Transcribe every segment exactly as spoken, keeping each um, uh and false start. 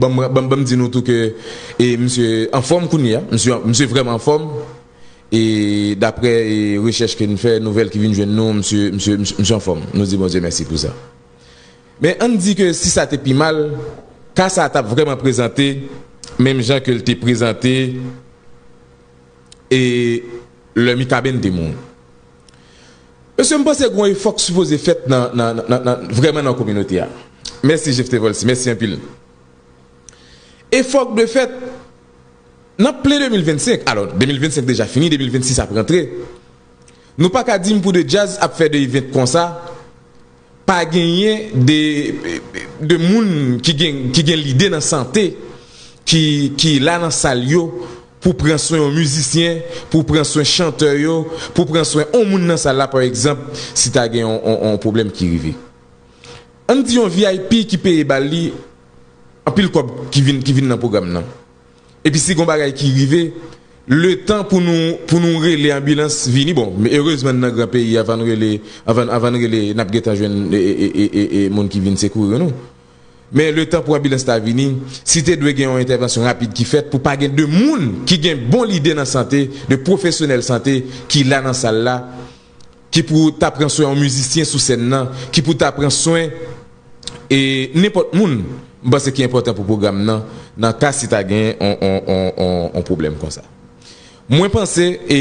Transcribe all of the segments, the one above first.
Ban m, ban m, ban m di nou tou ke e, misye anfòm kounye a. Misye, misye vrèman anfòm. E daprè e, rechèch ke n fè, nouvèl ki vin jwenn nou, misye, misye, misye, misye anfòm. Nou di Bondye mèsi pou sa. Men ann di ke si sa te pi mal, ka sa a t ap vrèman prezante menm jan ke l te prezante e lè Mikaben te mouri. Mesye, m panse gen yon efò k sipoze fèt nan, nan, nan, nan, vrèman nan kominote a. Mèsi, Jephté Volcy. Mèsi anpil. Efò k dwe fèt nan plen de mil vennsenk. Alò, de mil vennsenk deja fini, de mil vennsis ap rantre. Nou pa ka di m pou de djaz ap fè de event konsa, pa genyen de, de moun ki gen, ki gen lide nan sante, ki, ki la nan sal yo pou pran swen yon mizisyen, pou pran swen chantè yo, pou pran swen yon moun nan sal la, pa egzanp, si ta gen yon, yon, yon pwoblèm ki rive. Ann di yon V I P ki peye bal li anpil kòb ki vin, ki vin nan pwogram nan. Epi si gon bagay ki rive, letan pou nou, pou nou rele anbilans vini, bon, men erezman n nan gran peyi, anvan n rele, anvan, anvan n rele, n ap gentan jwenn e, e, e, e, e moun ki vin sekouri nou. Men letan pou anbilans la vini, si te dwe gen yon entèvansyon rapid ki fèt pou pa gen de moun ki gen bon lide nan sante, de pwofesyonèl sante ki la nan sal la, ki pou ta pran swen yon mizisyen sou sèn nan, ki pou ta pran swen e nenpòt moun, m panse ki enpòtan pou pwogram nan, nan ka si ta gen on, on, on, on, on pwoblèm konsa. Mwen panse, e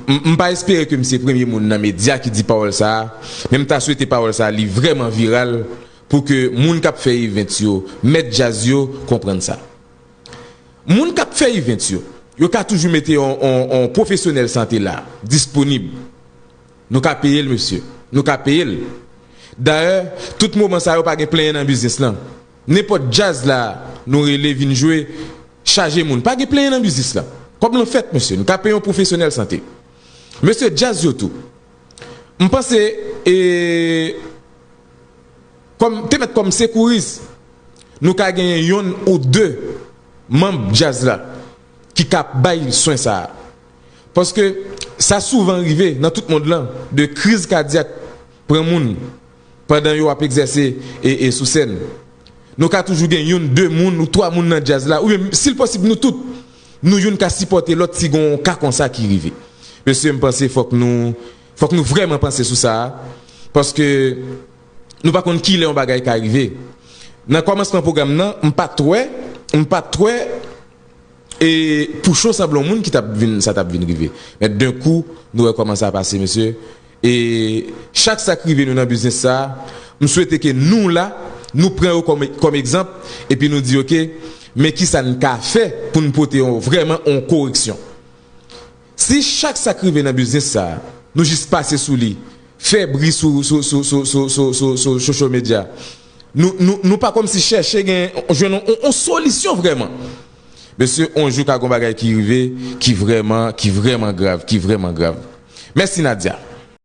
m, m pa espere ke m se premye moun nan medya ki di pawòl sa a, men m ta swete pawòl sa a li vrèman viral pou ke moun k ap fè event yo, mèt djaz yo, konprann sa. Moun k ap fè event yo, yo ka toujou mete on, on, on pwofesyonèl sante la, disponib. Nou ka peye l, mesye. Nou ka peye l. Dayè, tout moman sa yo pa gen plenyen nan biznis lan. Nenpòt djaz la nou rele vin jwe, chaje moun. Pa gen plenyen nan biznis lan. Kòb lan fèt, mesye. Nou ka peye yon pwofesyonèl sante. Mesye, djaz yo tou. M panse, e, kòm, te mèt kòm sekouris, nou ka genyen yonn ou de manm djaz la ki ka bay swen sa a. Paske sa souvan rive nan tout mond lan, de kriz kadyak pran moun pandan yo ap egzèse e, e sou sèn. Nou ka toujou gen youn, de moun ou twa moun nan djaz la, oubyen si l posib nou tout, nou youn ka sipòte lòt si gon ka konsa ki rive. Mesye, m panse fòk nou, fòk nou vrèman panse sou sa a, paske nou pa konn kilè yon bagay ka rive. Nan kòmansman pwogram nan, m pa t wè, m pa t wè e pou cho sanble yon moun ki t ap vin, sa t ap vin rive. Men d'un coup, nou wè kòman sa pase, mesye. E chak sa k rive nou nan biznis sa a, m swete ke nou la, nou pran yo kòm, kòm egzanp, epi nou di, oke, men kisa n ka fè pou n pote yon, vrèman yon koreksyon. Si chak sa k rive nan biznis sa a, nou jis pase sou li, fè bri sou, sou, sou social media, nou, nou, nou pa kòmsi chèche gen, jwenn yon, yon, yon solisyon vrèman. Mesye, yon jou ka gon bagay ki rive, ki vrèman, ki vrèman grav, ki vrèman grav. Mèsi, Nadia.